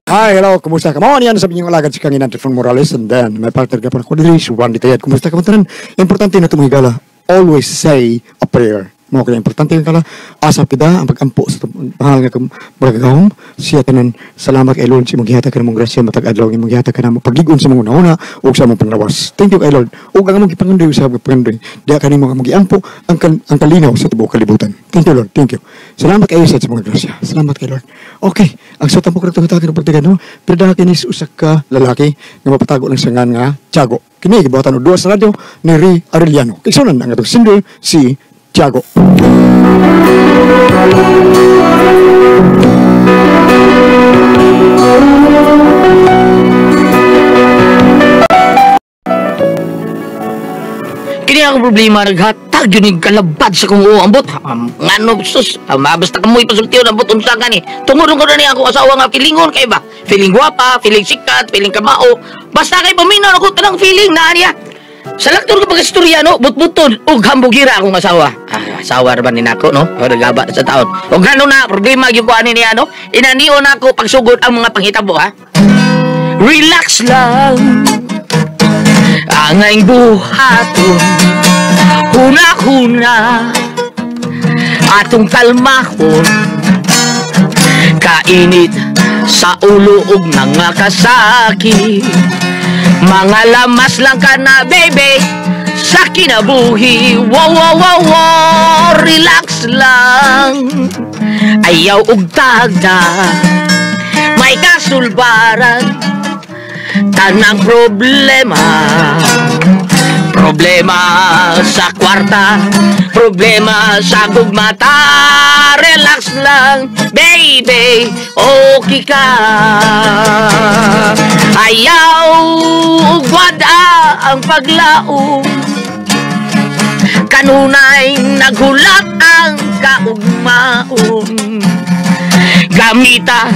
Hi, hello, kumusta ka? Mao niyan sa inyong alagad si Kanginan Trifon Morales, and then may partner ka pa ko diri si Randy Tayad. Kumusta ka man tanan? Importante na tumigala. Always say a prayer. Mao kaya importante nga kala asap kita ang pagampo sa mahal nga magagahom siya tanan. Salamat kay Lord sa imong gihatag kanamong grasya matag adlaw, imong gihatag kanamo pagigon sa imong una ug sa imong panglawas. Thank you kay Lord. Ug ang among gipangandoy sa pangandoy diha kanimo ang giampo ang kalinaw sa tibuok kalibutan. Thank you, Lord. Thank you. Salamat kayo sa imong grasya. Salamat kay Lord. Okay, ang sa tampok ng tungtagin ng pagtagan no, pero kini usa ka lalaki nga mapatago lang sa ngan nga Tiago. Kini gibuhatan og duwa sa radyo ni Ray Arellano. Kaysunan ang atong singer si Tiago. Kini ang problema naghatag yun yung kalabad sa kong uambot. Ngano sus, basta kamoy pasultiyon ambot unsa gani. Tungod ko na niya akong asawa nga feelingon kay ba? Feeling gwapa, feeling sikat, feeling kamao. Basta kay paminaw ako tanang feeling na niya. Sa lakton ko pag-istorya no, butbuton og hambugira akong asawa. Ah, asawa ra ba ni nako no? O nagaba sa taon. Og ngano na problema gyud ko ani niya no? Inanion nako pagsugod ang mga panghitabo ha. Relax lang. Ang buhaton, huna-huna, atong kalmahon, kainit sa ulo ug mga kasakit. Mga lamas lang ka na, baby, sa kinabuhi. Wow, wow, wow, wow, relax lang. Ayaw og tagda, may kasulbaran. Tanang problema, problema sa kwarta, problema sa gugmata. Relax lang, baby, okay ka. Ayaw ugwada ang paglaom, kanunay naghulat ang kaugmaon. Gamita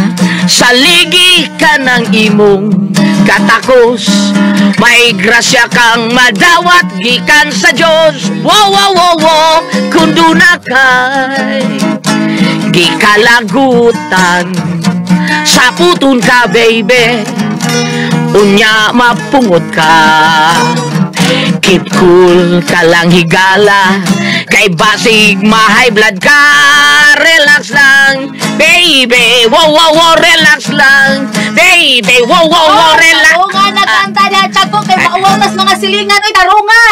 sa ligi ka ng imong katakos, may grasya kang madawat gikan sa Diyos. Wow, wow, wow, wow, kung doon na kay gikalagutan, saputon ka, baby, unya mapungot ka. Keep cool ka lang higala, kay basig ma-high blood ka. Relax lang, baby, wow, wow, wow, relax lang, baby, wow, wow, wow, relax. Tarunga na kanta niya, Tiago, kay mauwaw tas mga silingan, oy, tarunga.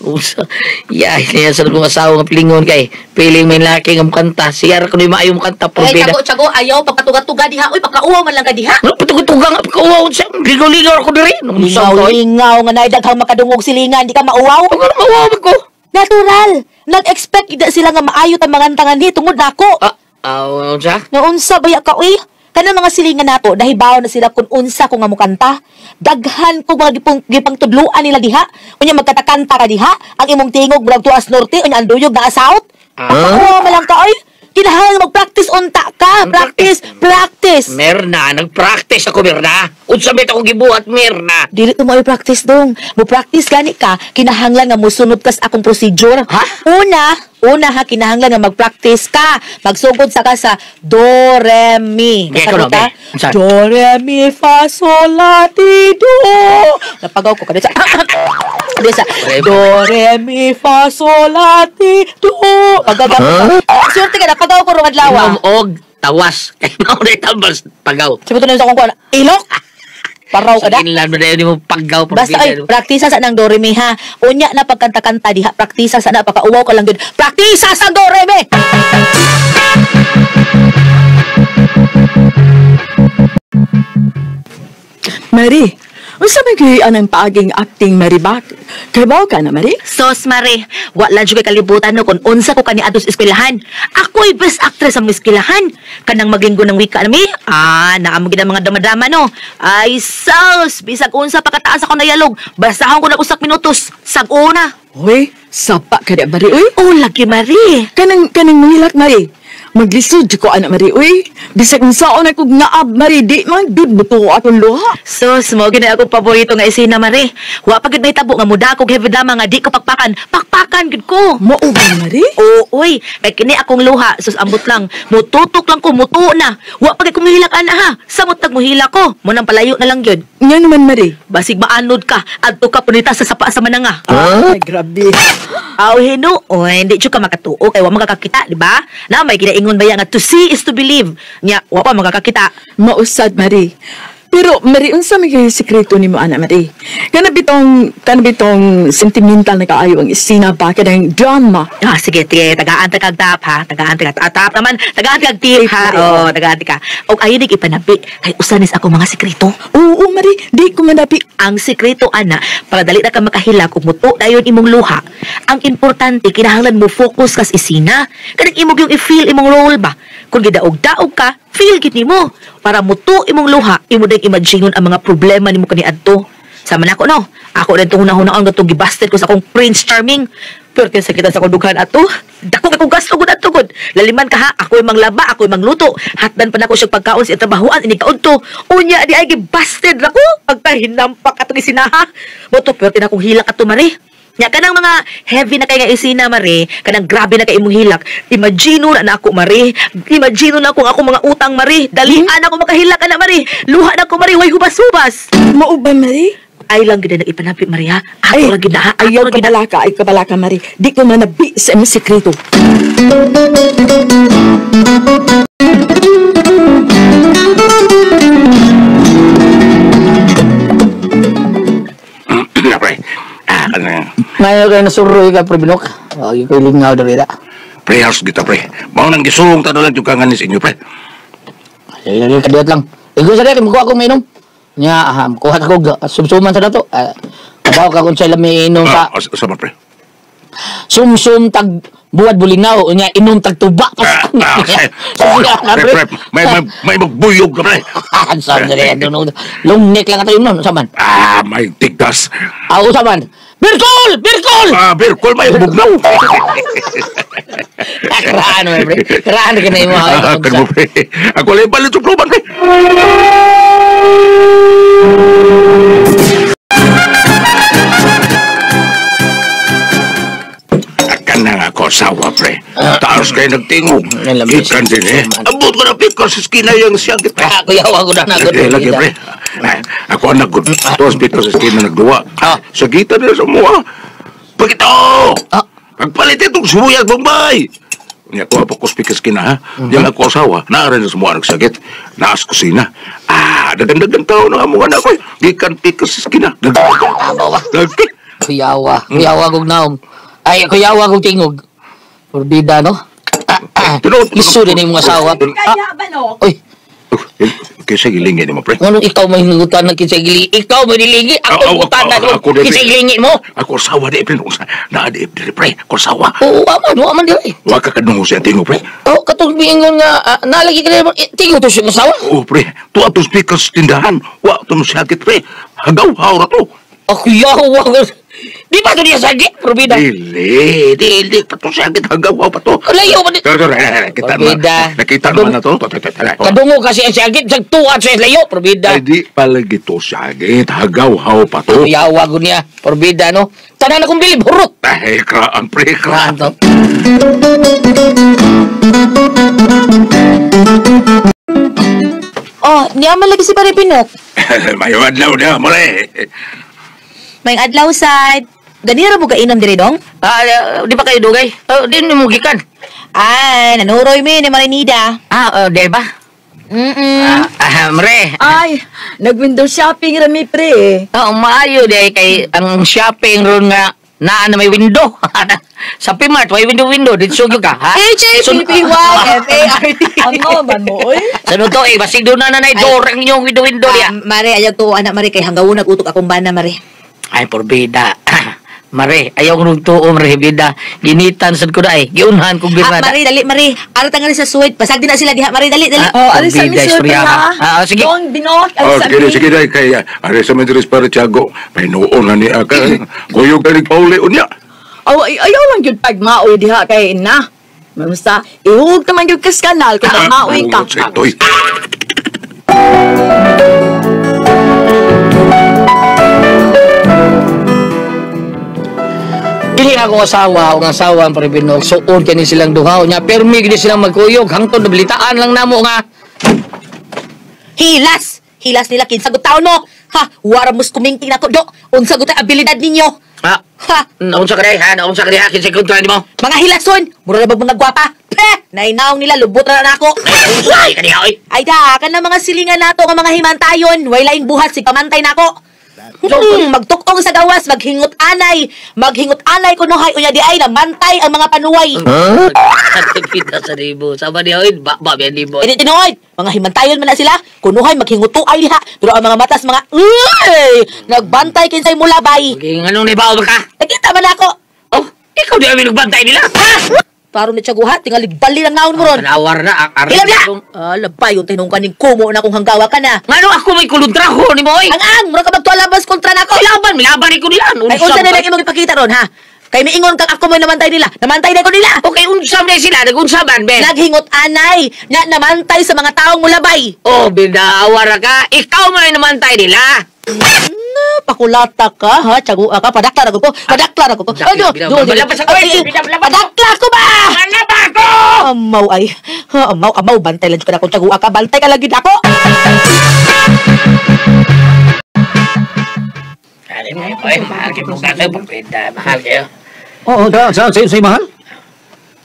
Usa. Ya, niya sa kong asawa nga pilingon kay piling may laki nga kanta. Siyar ko ni maayo kanta Ay, probida. Tiago, Tiago, ayaw pagkatuga-tuga diha, oy, pagkauwaw man lang ka diha. Ano patuga-tuga nga pagkauwaw siya? Ligaw-ligaw ako diri. Lingaw-lingaw nga na daghang makadungog silingan, di ka mauwaw. Ano mauwaw ko? Natural. Nag-expect ida sila nga maayo ta mga tangan ni tungod nako. Ah, unsa? Nga unsa baya ka uy? Kanang mga silingan nato nahibaw na sila kung unsa ko nga mukanta. Daghan ko mga gipangtudluan nila diha. Unya magkatakanta ka diha, ang imong tingog murag tuas norte, unya ang duyog naa south. Ah, malang ka oy. Kinahanglan mag-practice unta ka. Practice, practice. Mirna, nag-practice ako, Mirna. Unsa may akong gibuhat, Mirna? Dili to mo practice dong. Mo practice gani ka, kinahanglan nga mosunod kas akong procedure. Ha? Una ha, kinahanglan nga mag-practice ka. Magsugod sa ka sa do re mi. Okay, ikaw na, ka? okay. Do re mi fa sol la ti do. Napagaw ko kada sa kada sa do re mi fa sol la ti do. Pagaw ko. Swerte ka napagaw ko rong adlaw. Inom og tawas. Kay mao na tabas pagaw. Sabi ko na sa akong kuan. Ilok. Paraw ka da. Sa inlan mo na yun yung paggaw. Basta ay, praktisa sa nang do re mi ha. Unya na pagkanta-kanta diha, praktisa sa na pagkauwaw ka lang gyud. Praktisa sa do re mi. Mary, unsa may gyud anang paaging acting Mary Bak? Kaybaw ka na, Mary? Sos, Mary, wala jud kay kalibutan no kung unsa ko kaniadto sa eskwelahan. Ako'y best actress sa mga eskwelahan. Kanang maglinggo ng wika nami, naamo gid ang mga damadama no. Ay sos, bisag unsa pa kataas ako nayalog, basahon ko na usak minutos, sag una. Hoy, sapa ka di, Mary, uy. Oh, lagi, Mary. Kanang mangilak, Mary. Maglisod ko anak Mari, uy. Bisag unsaon ako ngaab Mari, di man gud buto atong luha. Sus, mo gini akong paborito nga isina Mari. Wa pa gid may tabo nga muda kog heavy drama nga di ko pakpakan. Pakpakan gid ko. Mao ba Mari? Oo, oy, kay kini akong luha, sus ambot lang. Mututok lang ko, mutuo na. Wa pa gid ko muhilak ana ha. Samot tag muhila ko. Mo nang palayo na lang gyud. Nga naman Mari. Basig maanod ka, adto ka punita sa sapa sa mananga. Ay, grabe. Aw hino, oy, hindi jud ka makatuo kay wa makakakita, di ba? Na may ginaingon ba nga to see is to believe. Nya, wa pa makakakita. Mausad Mari. Pero Mari, unsa may kay sikreto nimo ana Mari? Kana bitong sentimental na kaayo ang isina ba kanang drama. Ah, sige, sige, tagaan ta kag tap ha, tagaan ta kag tap naman, tagaan ta kag tip ha. Oh, tagaan ta ka. Og ayo dig ipanabi kay usa nis ako mga sikreto. Oo, Mari, di ko manabi. Ang sikreto ana para dali na ka makahilak ug muto dayon imong luha. Ang importante kinahanglan mo focus kas isina. Kanang imong yung i-feel imong role ba. Kung gidaog-daog ka, feel gid nimo para muto imong luha, imo ding imagineon ang mga problema nimo kaniadto. Sama nako no. Ako rin itong hunahunaan nga itong gibasted ko sa akong Prince Charming. Pero kaya sakita sa akong dughan ato. Dako ka kong gasto gud ato gud. Laliman ka ha, ako'y manglaba, ako'y mangluto. Hatdan pa nako siya pagkaon sa trabahoan, inigkaon to. Unya di ay gibasted nako. Pagkahinampak atong isinaha. Moto pero tinakong hilak ato Mari. Nya kanang mga heavy na kay nga isina Mari, kanang grabe na kay imong hilak. Imagine na ako Mari. Imagine na ako ang akong mga utang Mari. Dalian ako makahilak ana Mari. Luha na ko Mari, way hubas-hubas. Mao ba Mari? Ay lang gid na ipanapi Mari ha. Ako ra gid na ha. Ako Ayaw ra gid na. kabalaka, ay kabalaka Mari. Di ko manabi sa imong sikreto. Na, pre. Ah, ano. Mayo kayo nasuroy ka, pre Binok. Ay, ko'y lingaw dali na. Pre, house kita, pre. Mao nang gisulong ta na lang yung kanganis inyo, pre. Ay, ay, kadiyot lang. Igo sa diri, mukuha akong mainom. Nya, aha, mukuha ako, sumsuman sa dato. Kabaw ka kung sila may inom sa Ah, sa man, pre. Sumsum tag buwad bulinaw, nya inom tag tuba. Pre, pre, may magbuyog ka, pre. Saan dali, ano, long neck lang ato yun, saman. Ah, may tigdas. Ako saman. Birkol! Birkol! Ah, birkol, may bugnaw. Karaan, pre. Karaan ka na yung mga Ah, kano, pre. Ako lang palit sa pluman, pre. Akan na nga ako, sawa, pre. Taas kayo nagtingog. Ikan din, eh. Abot ko na pikon sa skina yung siyang kita. Ako yawa ko na nagod. Lagi, lagi, pre. Ako ang nagod. Taas pikon sa skina nagduwa. Sa gita nila sa mua. Pagkito! Pagpalit itong sibuyas, Bombay! Niya ko, ako speaker skina, ha? Yang ako asawa, naaran na sa mua nagsakit. Naas kusina. Ah, dagan-dagan tao na among anak ko. Gikan pikon sa skina. Dagan. Kuyawa. Kuyawa kong naong. Ay, kuyawa kong tingog. Porbida, no? Isu din yung mga asawa. Kaya ba no? Uy, Kaysa gilingin mo, pre. Anong ikaw may hingutan ng kinsa gilingi? Ikaw may nilingi? Ako ngutan na kinsa gilingi mo? Ako asawa di, pre. Naa di, pre. Ako asawa. Oo, waman di. Wa ka kadungo siya tingo, pre. Oo, katong biingon nga, nalagi ka na, tingo to siya asawa. Oo, pre. Tuwa to speaker sa tindahan. Wa to sakit, pre. Hagaw, hawra to. Ako yawa ko. Di ba ito niya sakit, Probida? Dili, dili. Pa to sakit, hagaw, pa to. Layo ba di? Nakita naman. Nakita naman na to. Kadungo kasi ang sakit, sa tuwa siya layo, Probida. Ay, di palagi to sakit, hagaw, pa to. Yawa ko niya, Probida, no? Tanan akong bilib, hurot! Ay, kraan, pre, kraan. to. Oh, niya man lagi si Pare Pinok. May adlaw na, mare. May adlaw sad. Ganira mo kainom diri dong? Ah, di ba kayo dugay? Di mo gikan. Ay, nanuroy mi ni Marinida. Ah, di ba? Mare. Ay, nag-window shopping rami pre. Oo, maayo di kay ang shopping ron nga naa na may window. Sa Pimart, may window-window. Dito ka, ha? H-A-P-P-Y-F-A-R-T. Ano man mo, oy? Sa to, eh, basig doon na nanay door ang inyong window-window niya. Mare, ayaw to, anak Mare, kay hanggang unag utok akong bana, Mare. Ay, porbida. Mare, ayaw kong tuo, Mare, bida. Ginitan sad ko na eh. Giunhan kong birada. Mare, dali, Mare. Ara tangali sa suwed. Pasag din na sila diha, Mare, dali, dali. Oh, alis sa Porbida, misod istorya ha. ka. Ah, sige. Dong, binok, Oh, alis sa sige, sige, dahil kay aris sa Madrid para Tiago. May noon na niya ka. Kuyog ka rin pauli unya. Oh, ayaw lang yun pagmaoy diha kay na. Basta, ihug naman yung kaskanal kung maoy ka. Toy. Dili ako asawa o nga asawa ang paribinog. Suod kani silang duha nya permi gid silang magkuyog hangtod nabilitaan lang namo nga Hilas! Hilas nila kinsa gud taon mo. Ha, wara mus kumingking nako do. Unsa gud abilidad ninyo? Ha? Ha, Naunsa ka diay ha? Naunsa ka diay ha? Kinsay kontra nimo? mga hilason, mura na ba mga gwapa? Peh, nainaw nila lubot ra na nako. Naunsa ka diha oy? Ay da, kana mga silingan nato nga mga himantayon, way laing buhat sig pamantay nako. Magtukong sa gawas, maghingot anay, maghingot anay kunuhay unya di ay namantay ang mga panuway. Kita sa libo. Sama niya oy, ba ba yan libo. Ini tinuod, mga himantayon man na sila, kunuhay maghingutuay diha, pero ang mga matas mga uy, nagbantay kinsay mulabay. Okay, anong nibaw ba ka? Nakita man ako. Oh, ikaw di kami nagbantay nila. Ha? Paro ni Tiaguha, tingali bali lang naon mo ron. Tanawar na, Ilam na! Ah, labay yung tinong kaning kumo na kung hanggawa ka na. Ngano ako may kuluntraho ni mo, oy? Ang ang, mura ka magtualabas kontra na ako. Laban, milaban ko nila. Ay, unsa na lang imong ipakita ron, ha? Kay miingon kang ako mo'y namantay nila. Namantay na ko nila. Okay, unsam na sila, nagunsaman, ben. Naghingot anay, na namantay sa mga taong mulabay. Oh, bidawar ka. Ikaw man ay namantay nila. Na, pakulata ka, ha? Tiyaguha ka. Padaklar ako ko. Padaklar ako ko. Ano? Padaklar ko ba? Malaba ko! Amaw ay. Amaw, amaw. Bantay lang ka na kung tiyaguha ka. Bantay ka lang yun ako. Ay, mahal kayo. Mahal kayo. Oo, sa mahal.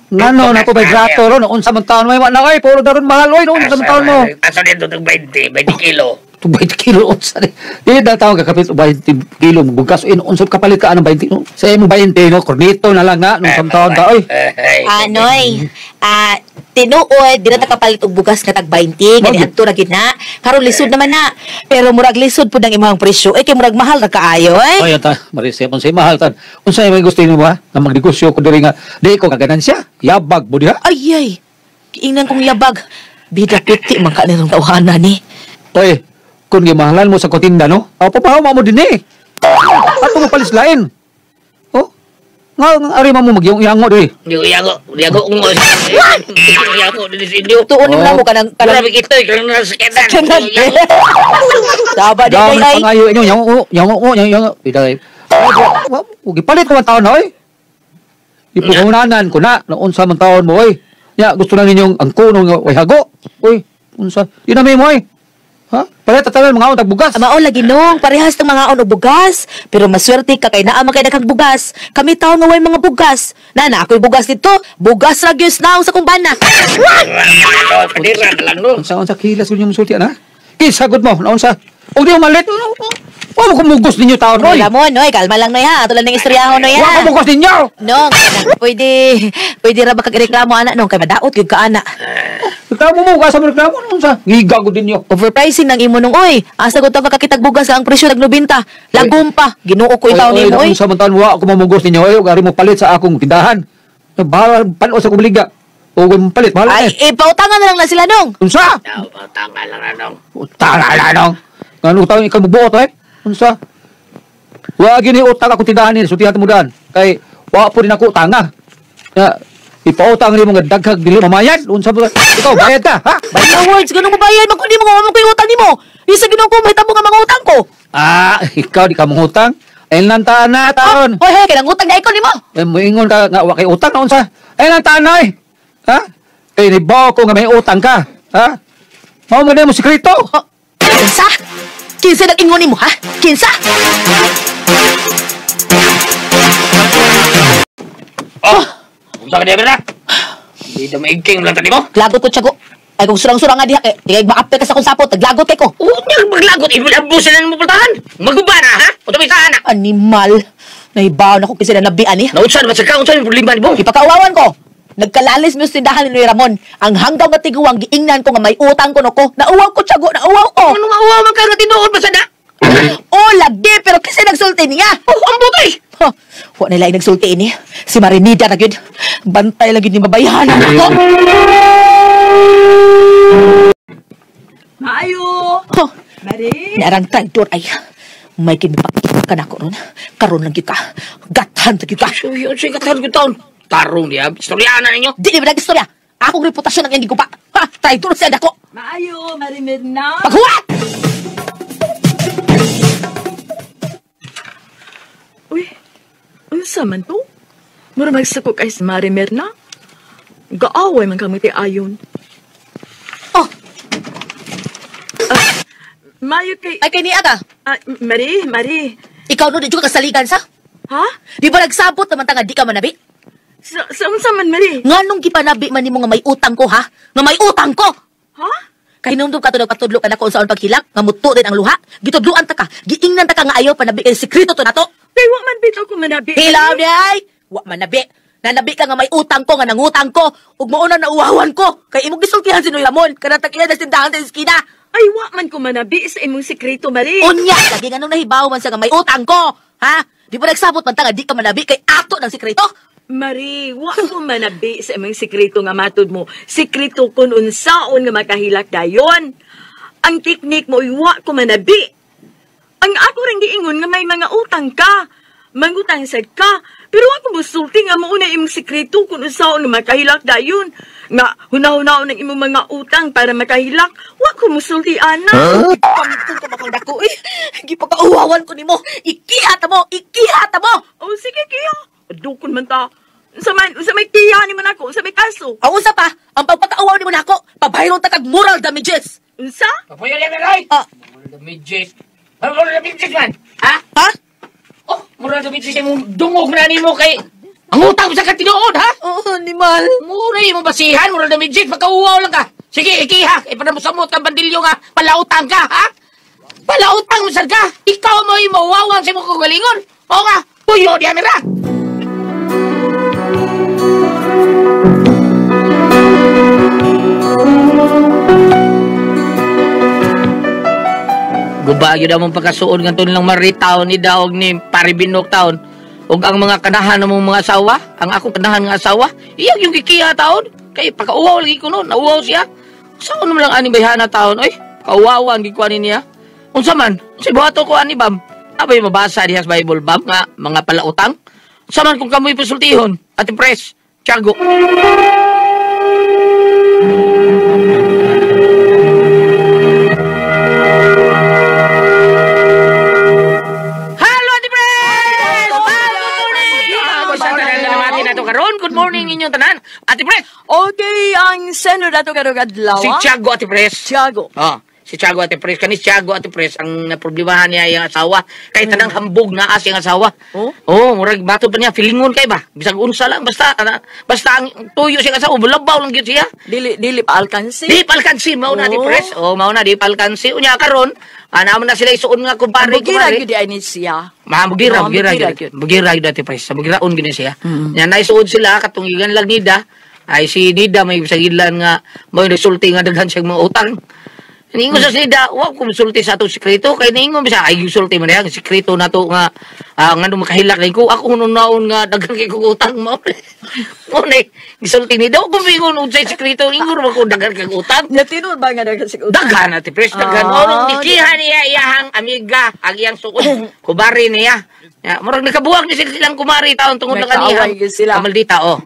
Ngano na ko vibrato ron, unsa man taon may na kay puro daron mahal oy, unsa man taon mo. Asa dito tag 20 kilo. 20 kilo unsa ni? Di na taon kakapit 20 kilo bugas in unsa kapalit ka anong 20 no? Sa imong 20 no, kornito na lang na nung taon ta oy. Anoy, tinuod di na ta kapalit og bugas nga tag 20 gani adto ra gid na. Karon lisod naman na. Pero murag lisod pud ang imong presyo. Ay kay murag mahal ra kaayo ay. Ay ta, Marisia pon say mahal tan. Unsa imong gusto nimo ha? Nga magnegosyo ko diri nga di ko kaganansya. Yabag mo diha. Ay ay. Giingnan kong yabag. Bida piti man ka nirong tawhana ni. Oy, kung gimahalan mo sa kotinda no, papahama mo din eh. Ato mo palis lain. Oh. Nga ari mo magyong yango diri. Yango, yango ngo. Yango diri sa inyo. Tuon mo na mo kanang kanang Grabe kito, kanang nasa kanan. Saba di Dami kay ay. pangayo inyo yango, yango, yango. Piday. Gipalit ko man taon oy. Ipuhunanan ko na unsa man taon mo oy. Nya gusto na ninyong ang kuno nga way hago. Oy, unsa? Di na mo oy. Ha? Palit tanan mga tag bugas. Mao lagi nung parehas ng mga on og bugas, pero maswerte ka kay naa man kay daghang bugas. Kami taon nga way mga bugas. Nana ako'y bugas dito, bugas ra gyud naong sa kumbana. Kadira na lang no. Unsa unsa kilas gyud yung sulti ana? Kinsa gud mo, naunsa? Og di mo malit. Wa mo kumugos ninyo taon oy. Ramon, oy, kalma lang noy ha. Tulad ng istoryahon noy Wa ha. kumugos ninyo. Nong, pwede pwede ra ba kag reklamo ana nong kay madaot gyud ka ana. Reklamo mo, kasa mo reklamo unsa? Ngiga gud ninyo. Overpricing ng imo nung oy. Asa gud ka kakitag bugas ang presyo nag 90. Lagom pa. Ginoo ko itaw nimo oy. Unsa man taon wa ako mamugos ninyo oy, og ari mo palit sa akong tindahan. Bahala panos sa kubliga. Og mo palit, bahala. Ay, ipautangan na lang na sila nong. Unsa? Utanga lang na nong. Utanga lang nong. Ngano taon ikaw mubuot oy? Unsa? Wa gini utang akong tindahan ni sultihan mo daan. Kay wa po din ako utanga. Ya, ipautang nimo nga daghag dili mamayad. Unsa ba? Ikaw bayad ka, ha? Bayad words, ganun mo bayad man kun di mo nga mo koy utang nimo. Isa Ginoo ko mahitabo nga mga utang ko. Ah, ikaw di ka mangutang. Ay lang taan na taon. Hoy, hoy, kay nangutang na ikaw nimo. Eh, moingon ka nga wa kay utang na unsa? Ay lang taan na eh. Ha? Kay nibaw ko nga may utang ka. Ha? Mao man mo sekreto. Kinsa? Kinsa nag-ingon nimo, ha? Kinsa? Oh, unsa ka diha na? Di na maigking lang tani mo. Lagot ko tiyago. Ay kung surang-surang nga diha kay di kay maapil ka sa akong sapot, naglagot kay ko. Unya maglagot ibulan na mo pultahan. Maguba na ha? Unsa may saan na? Animal. Nahibaw na ko kasi na nabian eh. Naunsa man sa ka unsa may problema nimo? Ipakauwawan ko. Nagkalalis mi sa tindahan ni Ramon. Ang hanggaw nga tiguang giingnan ko nga may utang ko nako. Nauwaw ko tiyago, nauwaw ko. Ano mauwaw man ka nga tinuod ba sa na? Oh, lagi pero kasi nagsulti niya. Oh, ang butoy. Huh, wa nila ay nagsulti ini. Si Marinida na gyud. Bantay lang gyud ni mabayhan ako. Maayo! Huh. Mari! Naarang traitor ay may kinipakita ka na ko ron. Karon lang gyud ka. Gathan ta gyud ka. Uy, unsay katahan ko taon? Tarong diya, istoryana ninyo. Di ba nag-istorya? Akong reputasyon ang hindi ko pa. Ha, traitor siya dako. Maayo, Marimirna. Paghuwat! Uy, unsa man to? Mura magsako kay si Marimirna. Gaaway man kami ti ayon. Oh, Mayo kay... ay kay niya ka. Mari, Mari. Ikaw no, di ka kasaligan sa? Ha? Di ba nagsabot naman ta nga di ka manabi? Sa unsa man, Mari? Nganong gipanabi man nimo nga may utang ko, ha? Nga may utang ko! Ha? Kay hinumdum ka to nagpatudlo ka na kung saan paghilak, nga muto din ang luha. Gitudloan ta ka, giingnan ta ka nga ayaw panabi kay sekreto to nato. Kay wa man bitaw ko manabi. Hilaw ni ay! Wa manabi. Nanabi ka nga may utang ko, nga nangutang ko. Ug mauna na uwawan ko. Kay imong gisultihan si Noy Ramon, kanang tag-iya na tindahan sa eskina. Ay, wa man ko manabi sa imong sekreto, Mari. Unya, lagi nga nung nahibaw man siya nga may utang ko. Ha? Di ba nagsabot man ta nga di ka manabi kay ato ng sekreto? Mari, wa ko manabi sa imong sekreto nga matud mo. Sekreto kun unsaon nga makahilak dayon. Ang teknik mo, wa ko manabi. Ang ako rin giingon nga may mga utang ka. Mangutang sad ka. Pero ako musulti nga mauna imong sekreto kung unsaon nga makahilak dayon. Nga hunahunaon ang imong mga utang para makahilak. Wa ko musulti, ana. Huh? Pamintong ka makang dako eh. Gipagkauwawan ko nimo. Ikiha ta mo! Ikiha ta mo! Oh, sige, kiya. Dukon man ta. Unsa may kiya ni man ako? Unsa may kaso? Ang unsa pa, ang pagpakauwaw ni mo nako, pabayron ta kag moral damages. Unsa? Papuyo lang na, Ah. Moral damages. Moral damages man. Ha? Ha? Oh, moral damages imong dungog na nimo kay ang utang sa katinuod, ha? Oo, animal. Mura imong basihan, moral damages, pagkauwaw lang ka. Sige, ikiha. Ipanamusamot ang bandilyo nga, palautang ka, ha? Palautang mo sad ka. Ikaw mo imawawang sa imong kagalingon. Oo nga, puyo diha mira. Guba gyud among pagkasuod ngadto nilang maritaw ni daog ni Paribinok taon. Ug ang mga kanahan ng mga asawa, ang akong kanahan nga asawa, iyang yung gikiha taon. Kay pagkauwaw lagi ko noon, nauwaw siya. Saan naman lang ani bayhana taon, oy? Kauwawan gid ko ani niya. Unsa man? Unsa buhaton ko ani bam? Abay mabasa diha sa Bible bam nga mga palautang. Unsa man kung kamoy pasultihon? Ate Pres, Tiago. Good morning inyong tanan. Ate Pres. Okay, ang seno dato karong adlaw. Si Tiago, Ate Pres. Tiago. Oh, si Tiago, Ate Pres. Kani Tiago, Ate Pres, ang naproblemahan niya iyang asawa. Kay tanang hambog naa siyang asawa. Oh? Oh, murag bato pa niya feelingon kay ba. Bisag unsa lang basta basta ang tuyo siyang asawa, bulabaw lang gyud siya. Dili pa alkansi. Di pa alkansi mao na, Ate Pres. Oh, mao na di pa alkansi. Unya karon, ana man na sila isuon nga kumpare, Bugira gyud ay ni siya. Bugira, bugira gyud. Bugira gyud, Ate Pres. Bugiraon gyud siya. Nya naisuod sila katong gigan lang nida. Ay si Nida may sagilan nga mo resulti nga daghan siyang mga utang. Ningon sa Nida, wa ko musulti sa atong sekreto kay ningon bisa ay gisulti man diha ang sekreto nato nga ngano makahilak ko ako hunaon nga daghan kay kog utang mo. Mo ni gisulti ni daw ko mingon unsay sekreto ingon man ko daghan kay utang. Natinuod ba nga daghan sa utang? Daghan, Ate Pres, daghan. Orong dikiha niya iyahang amiga ang iyang suod. Kubari niya. Ya, murag nakabuwag ni sila silang kumari taon tungod na kaniya. Nagkaaway gyud sila. Kamaldita, oh.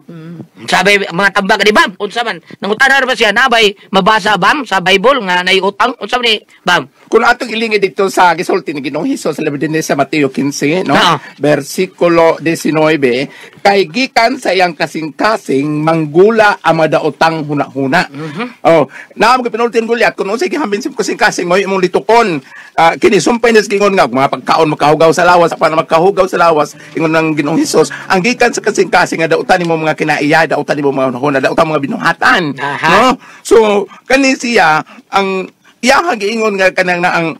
Sabi mga tambag di bam, unsa man nangutana ra ba siya nabay mabasa bam sa Bible nga nay utang unsa man ni bam? Kung atong ilingi dito sa gisulti ni Ginoong Hesus sa labi dinhi sa Mateo 15, no? Oo. Versikulo 19, kay gikan sa iyang kasing-kasing manggula ang madaotang huna-huna. Oh, naam ko pinultin Goliath kun unsay gihambin sa kasing-kasing mo imong litukon. Kini sumpay ni gingon nga mga pagkaon makahugaw sa lawas, apan makahugaw sa lawas ingon ng Ginoong Hesus, ang gikan sa kasing-kasing nga dautan nimo mga kinaiya, dautan nimo mga hunahuna, dautan mga binuhatan. Aha. No? So kani siya ang iyang giingon nga kanang na ang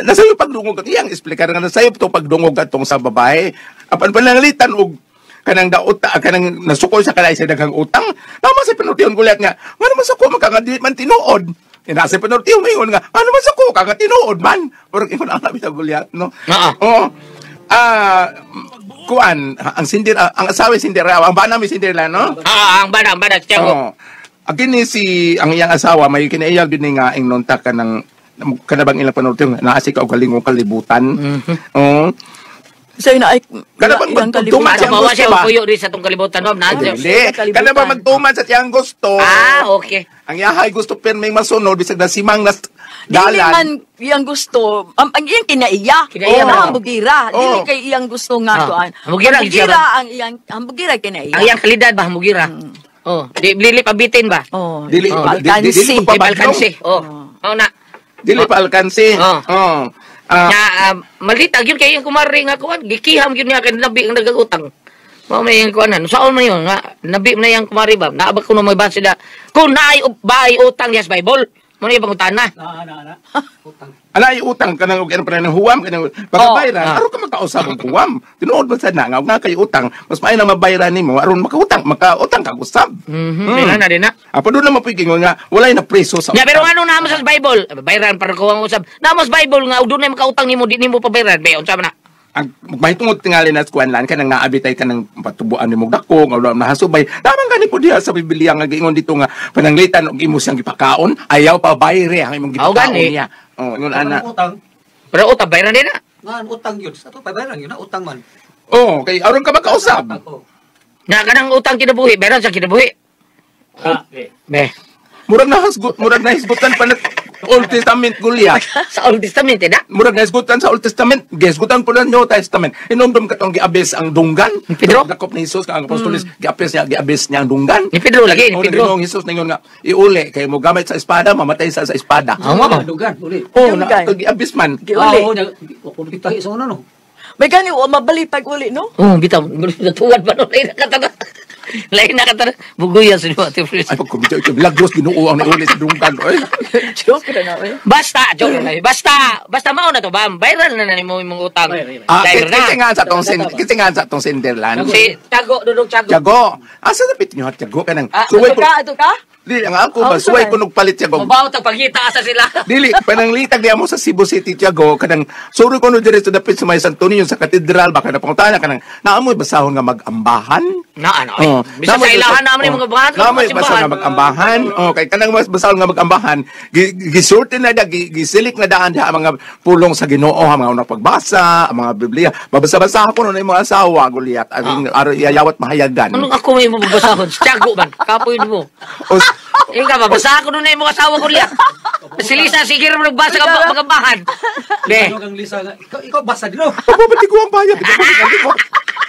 nasayo pagdungog ang iyang explicar nga nasayo to pagdungog atong sa babae apan pananglitan og kanang daot kanang nasukol sa kalay sa daghang utang tama sa pinultihon Goliath nga ngano man suko man ka nga di man tinuod nasa pinultihon ingon nga ano man suko ka nga tinuod man pero ingon ang labi sa Goliath no. Oo. Kuan ang sindir ang asawa Cinderella ang bana mi Cinderella no. Ang bana Tiago. Oo. Kini si ang iyang asawa may kinaiyag din ni nga ingnon ta kanang kanabang ilang panultihon naa si kaugalingong kalibutan. Oo. Sa'yo na ay Kana bang iyang magtuman kalibutan. siyang Ano ba gusto siya ba? puyo rin sa tong kalibutan ma'am na. Dili. Kana ba magtuman sa tiyang gusto? Ah, okay. Ang yahay gusto pirming masunod bisag nasimang nas Dili dalan. man iyang gusto, ang iyang kinaiya. Kinaiya Oh. man. Ang bugira. Dili Oh. kay iyang gusto nga Ah. kuan. Ang bugira, Ang bugira ang iyang ang bugira kinaiya. Ang iyang kalidad ba mugira? Oh, di dili pabitin ba? Oh, Dili oh. di- di- dili Alkansi. pa Di pabadlong. balkansi. Oh. Oh na. Dili pa alkansi. Oh. Oh. Ah, Nga malitag yun kay yung kumari nga kuan gikiham yun niya kay nabi ang nagagutang. Mao may yung kuanan. Saon man yun nga nabi na yang kumari ba? Naabag ko na may base na kung naay baay utang yes Bible. Mo na yung pangutana. Na. Utang. Ala ay utang kanang og ano pa ng huwam kanang pagkabayran Oh. aron ka makausab og huwam. Tinuod ba sad na nga og naa kay utang mas maayo na mabayran nimo aron makautang makautang kag usab. Mhm. Mm. Na din na. Apo doon na mapigingon nga walay na preso sa Ya, pero ano na mo sa Bible? Bayran para ko ang usab. Na mo sa Bible nga dunay makautang nimo di nimo pabayran. Be unsa man na? Ang mahitungod tingali na sa kuan lan kanang naabitay kanang patubuan nimo dako nga wala nahasubay tamang gani po diha sa Biblia nga giingon dito nga pananglitan og imo siyang gipakaon ayaw pa bayre ang imong Aw, gipakaon gani. niya. Oh, ingon ana. Utang. Pero utang bayran din na. Nga utang yun. Sa to pabayran yun na utang man. Oh, kay aron ka makausab. Oh. Na kanang utang kinabuhi, bayran sa kinabuhi. Ah, Be. Murag nahisgutan pa na Old Testament gulya. Sa Old Testament eh, na. Murag nahisgutan sa Old Testament, gihisgutan po na New Testament. Inomdom katong giabis ang dunggan. Ni Pedro? Dakop ni Jesus ang apostoles, giabis niya ang dunggan. Ni Pedro lagi, ni Oh, Pedro. Ginoong Jesus ningon nga iuli kay mo gamit sa espada, mamatay sa espada. Ah, mo. Dugan, uli. Oh, na Dunggan. giabis man. Giuli. Oo, nya ako kita sa una no. May gani wa mabali pag uli no. Oh, bitaw, tuwad ba no? Lain na katana. Lain na katana. Buguya sa mga Fris. Ay pagkumita ito, lagos Ginoo ang nauli sa dunggan. Oy. Joke ra na oy. Basta, joke lang. Basta, basta mao na to, bam. Viral na na nimo imong utang. Ah, Viral na. kasi nga sa tong kasi nga sa tong Sinderland. Si Tago, Dudong Tiago. Tiago. Asa dapit niyo Tiago kanang Ah, suway Ato ko. ka, ato ka? Dili ang ako ba Oh, suway suway. ko nagpalit Tiago. Mabaw tag pagita asa sila. Dili pananglitag diya mo sa Cebu City Tiago kanang suri ko no diri sa dapit sa may Santo Niño sa katedral baka na pangutana kanang naamoy basahon nga mag-ambahan. Na ano. Oh, Bisa sa ilahan naman yung mga bahan. Namoy basahon nga mag-ambahan. Oh, kay kanang mas basahon nga mag-ambahan, gisulti na da gisilik na daan diha ang mga pulong sa Ginoo, ang mga unang pagbasa, ang mga Biblia. Babasa-basa ko no na imong asawa Goliath. Ang araw iyayawat mahayagan. Anong ako may mababasahon? Si Tiago man. Kapoy mo. O, Yung ka, babasa ko nun na yung mga asawa ko liya. Si Lisa, sige rin nagbasa ka magabahan. Be, Ano kang Lisa nga? Ikaw basa din no. Pagpapati ko ang bayad.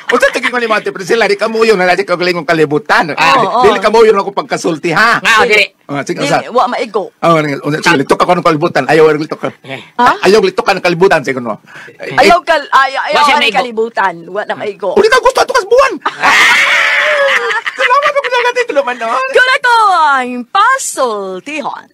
Unsa tingin ko ni Mate Priscilla, di kamuyo na natin kagalingong kalibutan. Ah, oo. Dili kamuyo na ako pagkasulti ha. nga, oh, dili. Oh, sige, unsa. Dili wa maigo. Oh, unsa sige, litok ako ng kalibutan. Ayaw litok ka. Eh. Ha? Ayaw litok ka ng kalibutan sige no. Ayaw kal ayaw, Wa ayaw siya ang maigo. kalibutan, wa na maigo. Uli ka gusto ato kas buwan. Salamat ako sa natin tuluman no. Kurakong pasultihon.